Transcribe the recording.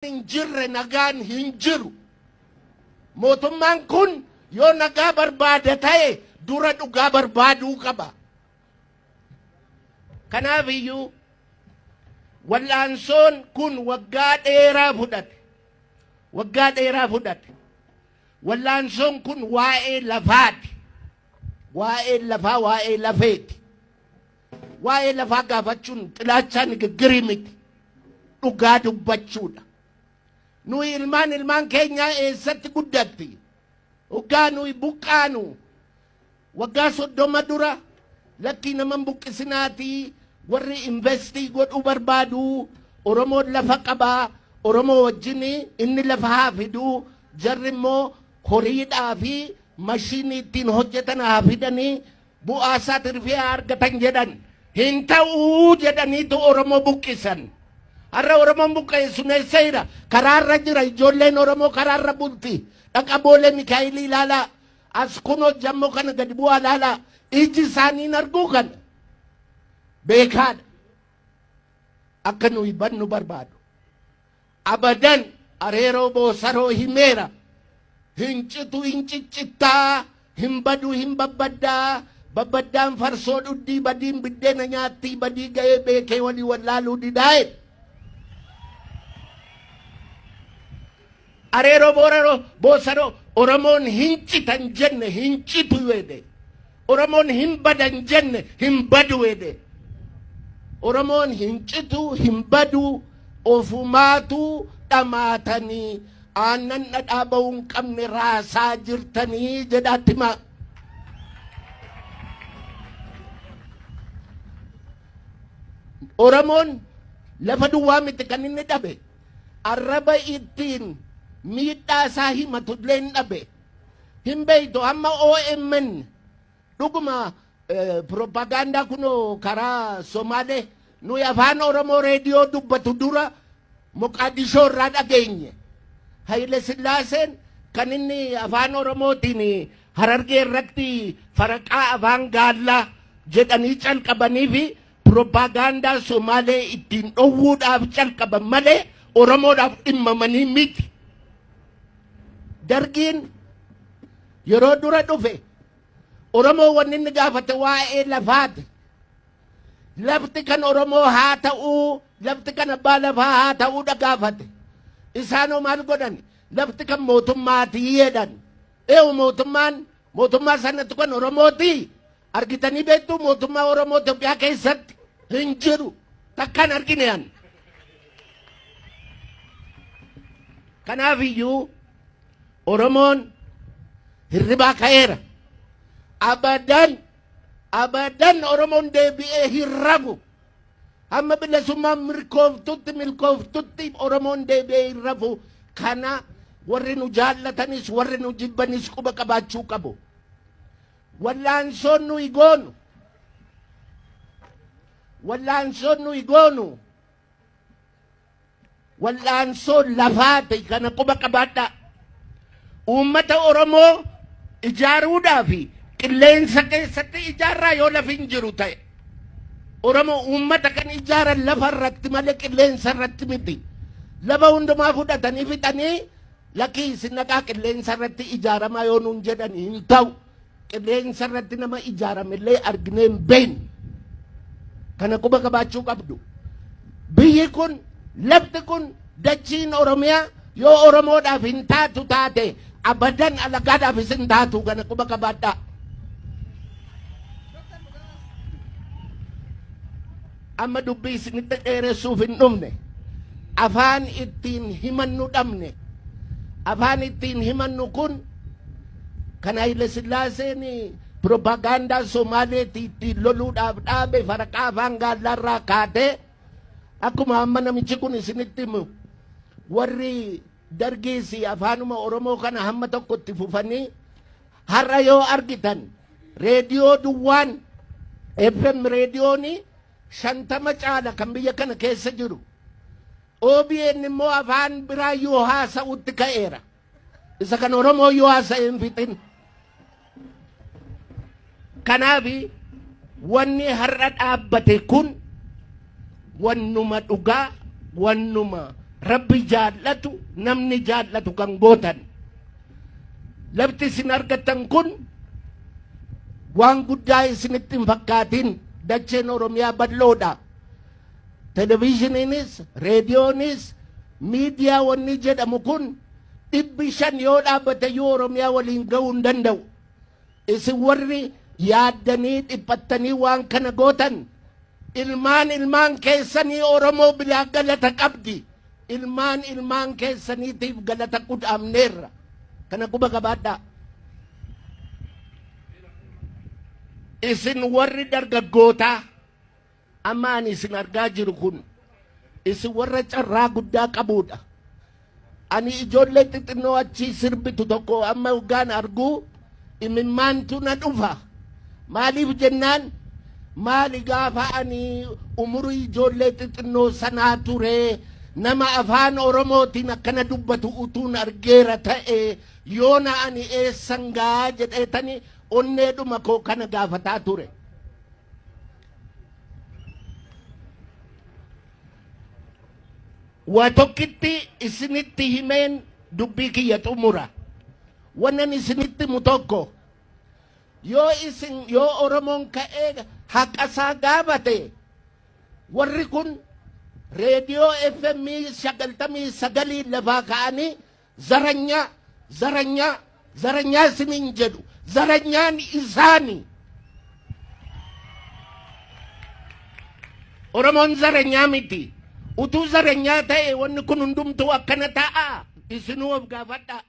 Hin jirre nagaan hin jiru. Mootummaan kun yoo nagaa barbaada ta'e dura dhugaa barbaaduu qaba. Kanaaf iyyuu wal'aansoon kun waggaa dheeraa fudhate. Waggaa dheeraa fudhate. Wal'aansoon kun waa'ee lafaati. Waa'ee lafaa waa'ee lafeeti. Waa'ee lafaa gaafachuun xilaachaa nigiggirii miti. Dhugaa dubbachuudha. Nuyi ilmaan ilmaan keenyaa eessatti guddatti? Waggaa nuyi buqqaanu waggaa 30 dura lakkii naman buqqisinaatii, warri invest godhuu barbaadu, Oromoon lafa qabaa, Oromoo wajjin inni lafa haa fiduu, jarri immoo horiidhaa fi mashiinii ittiin hojjetan haa fidanii, bu'aa isaa tirfii haa argatan jedhan. Hin ta'uu jedhaniitu Oromoo buqqisan. Har'a Oromoon buqqa'e sun eessa jira? Karaarra jira. Ijoolleen Oromoo karaarra bulti. Dhaqa Boolee Mikaa'ilii ilaalaa. As kunoo jammoo kana gadi bu'aa ilaalaa. Iji isaanii hin arguu kana. Beekaadha. Akka nuyi bannu barbaadu. Abadan areeroo boosaroo himeera. Hin citu hin ciccittaa, hin badu hin babbaddaa, babbaddaan farsoo dhuddii, badiin biddeena nyaattii, badii ga'ee beekee walii wallaaluu didaa'e. Areeroo booraroo boosaroo Oromoon hin citan jenne hin citu jedhe. Oromoon hin badan jenne hin badu jedhe. Oromoon hin citu hin badu, ofumaatu dhamaatanii aannan dhadhaa ba'uu hin qabne raasaa jirtanii jedhaatti himaa. Oromoon lafa duwwaa miti kan inni dhabe. Arraba ittiin miidhaa isaa himatu illee hin dhabe. Hin beektu, hamma OMN dhuguma propagaandaa kunoo karaa Somaalee nuyi afaan Oromoo reediyoo dubbatu dura Moqaadishoo irraa dhageenye. Haile Sillaaseen kan inni afaan Oromootiin Harargee irratti faraqaa afaan gaallaa jedhanii calqabanii fi propagaandaa Somaalee ittiin dhowwuudhaaf calqaban malee Oromoodhaaf dhimmamanii miti. Dargiin yeroo dura dhufe Oromoo wanni inni gaafate waa'ee lafaati. Lafti kan Oromoo haa ta'uu, lafti kan abbaa lafaa haa ta'uudha gaafate. Isaanoo maal godhan? Lafti kan mootummaatii jedhan. Eewu mootummaan mootummaa sanatti kan Oromooti. Argitanii beektuu mootummaa Oromoo Itoophiyaa keessatti? Hin jiru. Takkaan argine an. Kanaaf iyyuu Oromoon hirribaa ka'eera. Abadan abadan Oromoon deebi'ee hin rafu. Hamma bilisummaan mirkooftutti milkooftutti Oromoon deebi'ee hin rafu. Kana warri nu jaallatanis warri nu jibbanis quba qabaachuu qabu. Wallaansoon nuyi goonu wallaansoon nuyi goonu wal'aansoo lafaati, kana quba qabaadhaa. Uummata Oromoo ijaaruudhaaf qilleensa keessatti ijaarraa yoo lafi hin jiru ta'e. Oromoo uummata kan ijaaran lafa irratti malee qilleensa irratti miti. Lafa hundumaa fudhatanii fixanii lakkii isin dhaqaa qilleensa irratti ijaaramaa yoo nuun jedhan hin ta'u. Qilleensa irratti nama ijaaramellee arginee hin beeknu. Kana quba qabaachuu qabdu. Biyyi kun, lafti kun, dachiin Oromiyaa yoo Oromoodhaaf hin taatu taate abadan alagaadhaafis hin taatu, kana quba qabaadhaa. Amma dubbii isinitti dheeressuuf hin dhufne. Afaan ittiin himannu dhabne. Afaan ittiin himannu kun kan Haile Sillaaseen propagaandaa Somaaleetii ittiin loluudhaaf dhaabe, faraqaa afaan gaallaarraa kaatee, akkuma amma namichi kun isinitti himu, warri dargiis afaanuma Oromoo kana hamma tokko itti fufanii har'a yoo argitan reediyoo duwwaan FM reediyoon 50 caala kan biyya kana keessa jiru. OBN immoo afaan biraa yoo haasa'utti ka'eera. Isa kan Oromoo yoo haasa'e hin fixin. Kanaaf wanni har'a dhaabbate kun wannuma dhugaa, wannuma Rabbi jaallatu, namni jaallatu kan gootan. Lafti isin argattan kun waan guddaa isinitti hin fakkaatin. Dacheen Oromiyaa bal'oodha. Televizhiniinis, reediyoonis, miidiyaa wanni jedhamu kun 500 yoo dhaabbate iyyuu Oromiyaa waliin ga'uu hin danda'u. Isin warri yaaddanii dhiphattanii waan kana gootan, ilmaan ilmaan keessanii Oromoo biraa galata qabdi. Ilmaan ilmaan keessaniitiif galata qudhaamneerra. Kana quba qabaadhaa. Isin warri dargaggootaa amma ani isin argaa jiru kun, isin warra carraa guddaa qabuudha. Ani ijoollee xixinnoo achii sirbitu tokko amma hoggaan arguu imimmaantu na dhufa. Maaliif jennaan, maali gaafa ani umurii ijoollee xixinnoo sanaa ture nama afaan Oromootiin akkana dubbatu utuun argeera ta'e, yoona ani eessan gaa jedheetani onneedhuma koo kana gaafataa ture. Waa tokkitti isinitti himeen dubbii kiyya xumura. Wannan isinitti himu tokko, yoo isin yoo Oromoon ka'ee haqa isaa gaafate, warri kun reediyoo FM 99 lafaa ka'anii zaranyaa, zaranyaa, zaranyaa isiniin jedhu. Zaranyaan isaani. Oromoon zaranyaa miti. Utuu zaranyaa ta'e wanni kun hundumtuu akkana ta'a? Isinuu of gaafadhaa.